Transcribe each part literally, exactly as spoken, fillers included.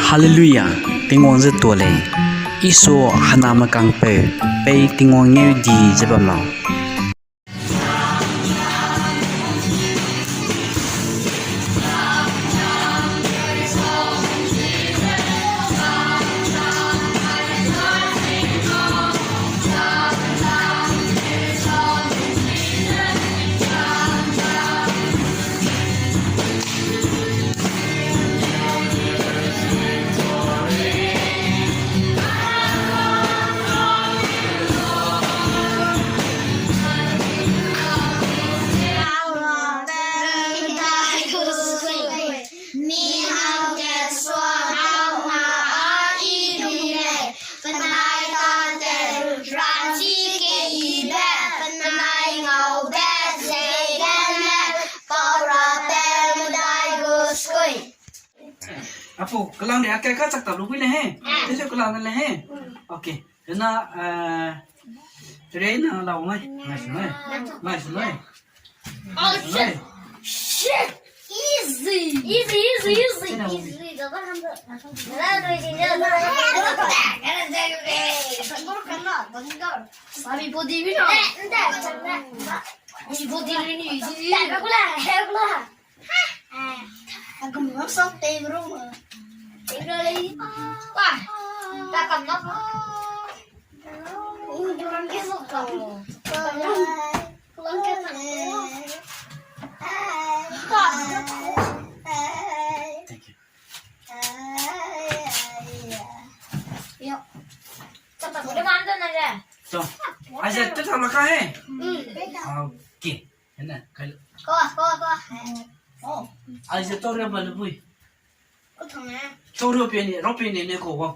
Hallelujah, Tingwang ze tuâ lei. Isu hena mekangpeu, pei Tingwang ngeu di ze bam lau. Mi hangkat suang hau ma a i di lei, penai tate, ranchi ke i be, penai ngau be, zei gene, pau ra be, medai gu skui. Apu, kelang de, ake ka chak ta lu bui le he. Tese kelang de le he. Okay. Kena, eh, Reina lau ngai. Ngai su ngai. Ngai su ngai. Oh, shit. Shit. Easy. Easy, easy, easy, easy. Abi body bi na. Abi body bi ni. Thank you. So, aize tew ta la ka he? Okay. Hene, kai. Ko, ko, ko. Oh. Aize tau ria ba le bui. Tau ria pie ni, ria pie ni ne ko wa.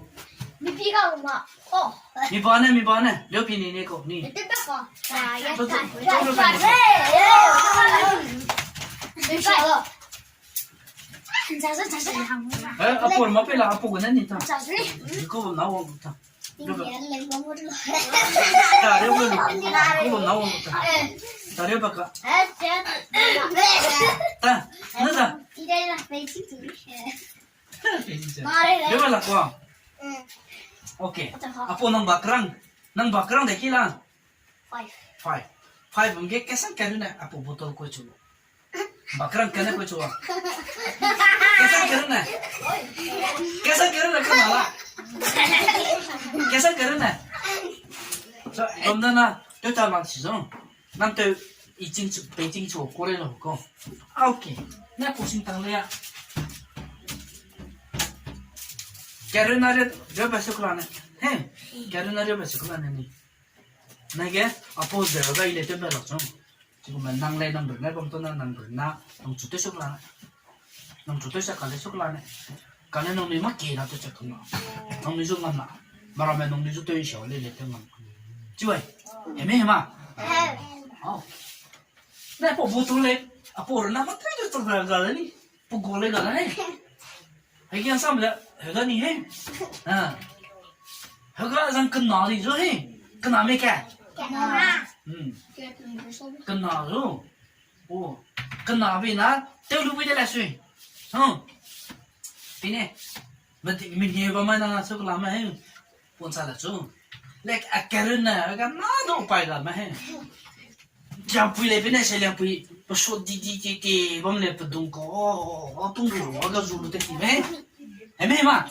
Mi pi ka ma. Oh. Mi ba ne, mi ba ne, ria pie ni ne ko ni. Tau ria pie ni. Eh, apu ma pe la, apu gu ne ni ta. Ko na wa ta. Tare welu. Kulo na welu ta. Tare baka. Ta. Na ta. Re ba la kwa. Okay. Apu nang bakrang. Nang bakrang de ki la. Five. Five. Five ge kesan keru ne apu bottle ko chu. Bakrang kane ko chu. Kesan keru ne. Kesan keru ne kena la. Kesan keru ne. So, bam da na, tew ta lang si zong. Nang tew i ching chu, pei ching chu, ko re lo ko. Okay. Na ko sing tang le ya. Keru na re, re ba sukla ne. He. Keru na re ba sukla ne ni. Nage, apu ze ga i le tew ba la zong. Chigum nang lei nang bru ne bam to na nang bru na nang chu tew suk la ne. Nang chu tew suk ka le suk la ne. Ka le nang nui ma ke na tew suk na. Nang nui zu ngam na. Mara me nang nui zu tew i sia le le tew ngam. Chi wai. Heme hema. Oh. Na po bu tu le. Apu na ma tew tew tu ga ga le ni. Pu gu le ga le. Hege sam le, hega ni he. Ah. Hega zang kena di zo he. Kena me ke? Kena. Hmm. Kena zo. Oh. Kena bi na, tew lu bi de la sui. Hmm. Pine. Medi, medi ba ma na sukla ma he. Pon sa la chu. Lek a kerun na, hega na do pai la ma he. Kiapui le pene se liangpui, pe sot di di ke ke, bam le pe dung ko, o, o, o, tung ru, o, ga zu lu te ki me. He me ma?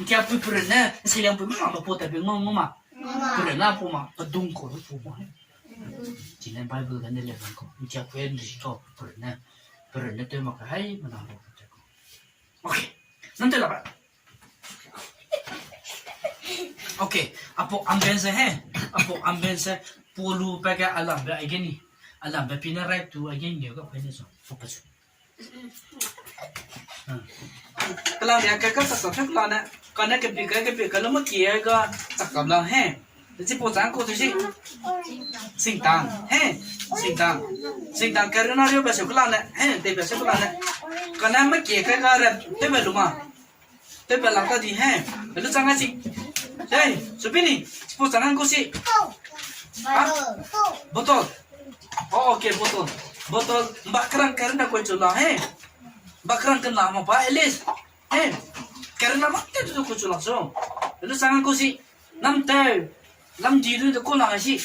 Kiapui pe run ne, se liangpui ma, ma, pe po ta pe ngau ngau ma. Pe run na po ma, pe dung ko, pe po ma. Chi ne Bible ga ne le dung ko. Kiapui en di ko, pe run ne. Pe run ne te ma ka hai, ma na lo te ko. Okay. Nang te la ba. Okay, apu amben se he. Apu amben se polu pa ke alam be again ni. Alam be pina right to again ni ga pene so. Focus. Hmm. Kelang ya ke ka sa sa thak la ne. Ka ne ke pi ka ke pi ka lo ma ki ga tak kam la he. Chi po chang ko tu si. Singtang. He. Singtang. Singtang ke runa rio ba se kula ne. He, te ba se kula ne. Ka ne ma ki ka ga re. Te ba lu ma. Te ba la ta di he. Lu chang a si. Hey, su pi ni. Chi po chang ko si. Ha? Bottle. Oh, okay, bottle. Bottle. Bakrang ke runa ko chu la he. Bakrang ke na ma pa, at least. He. Ku chu lak su. Lu sang ku si. Nam teu. Lam di lu de ku lak si.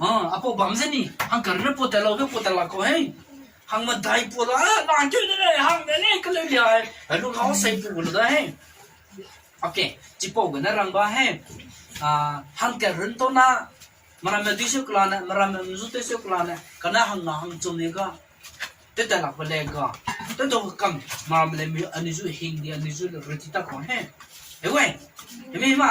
Ah, aipau bam ze ni. Hangkerun ne pau tat lau be pau tat lak kau he. Hang medai pau la, ah, lang keu de le, hang de le, keleu lia he. Lu ngau sei pau lu da he. Okay, chipau gene rang ba he. Ah, hangkerun tau na, meramme dui seu kela ne, meramme mzu tew seu kela ne, kane hang na hang chum ni ga. Tew tat lak be le ga. Tew dau kam, meramme le mi, anui zu hing di, anui zu le ruti ta kau he. Ewe, emi ma,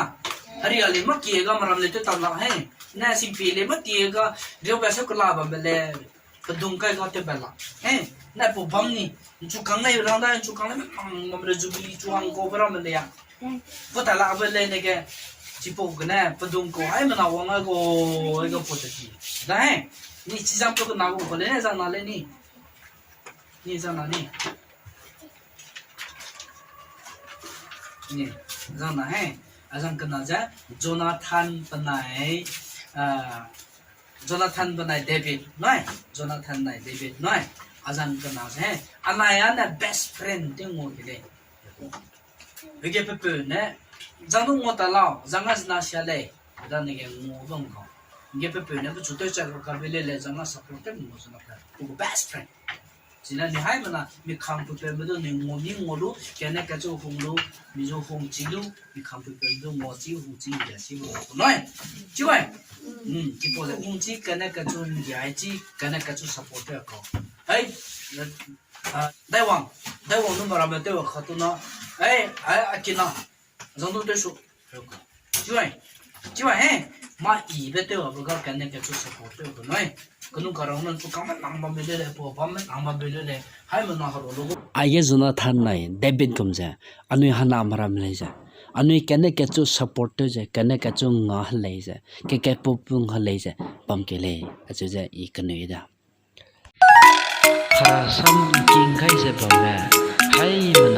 hari a le ma kie ga meramme le tew tat lak he. Ne simpi le ma tie ga, riau ba seu kela bam be le, pedung kai ga tew be lak. He, ne pau bam ni, nchu kang nei rang da, nchu kang nei bam bam le jubilee chu hang kau be ramme le ya. Pau tat lak be le ne ge, chipau gene, pedung kau haimena wang a ga, ga pau tat ti. Da he, ni chi zang pau kena gu kau le ne zang na le ni. Ni zang na ni. Ni, zang na he. A zang kena ze, Jonathan penai, ah, Jonathan benai David nui, Jonathan nai David nui, a zang kena ze he. Anai a ne best friend tew ngau de lei. Hege pepeu ne, zang du ngau ta lau, zang a zena sia lei, da ne ge ngau bam kau. Hege pepeu ne pechu tew chak ka be le le, zang a support tew ngau zena pe. Gu best friend. Chine ni haimena, mi kangpupeume du ni ngau ni ngau lu, kane kachu hung lu, mi zu hung chi lu, mi kangpupeume du ngau chi hung chi ndia chi lu nui. Chi wai? Hmm, chipau ze hung chi, kane kachu ndia chi, kane kachu support tew kau. Hei, ah, daiwang, daiwang nu meramme tew katu na. Hei, hei, a kina. Zang du tew su. Chi wai? Chi wai he? Ma i be tew a be ga kane kachu support tew kau nui. Kenu karang nan chu kangme nang bam be le le, pau bamme nang bam be le le. Haimena hero lu gu. Aige Jonathan nai David gum ze, anui hana meram lei ze, anui kane kachu support tew ze, kane kachu nga helei ze, keke pupu nga helei ze, bam ke lei, acheu ze i kenui da. Harasam king kai ze bamme, haimena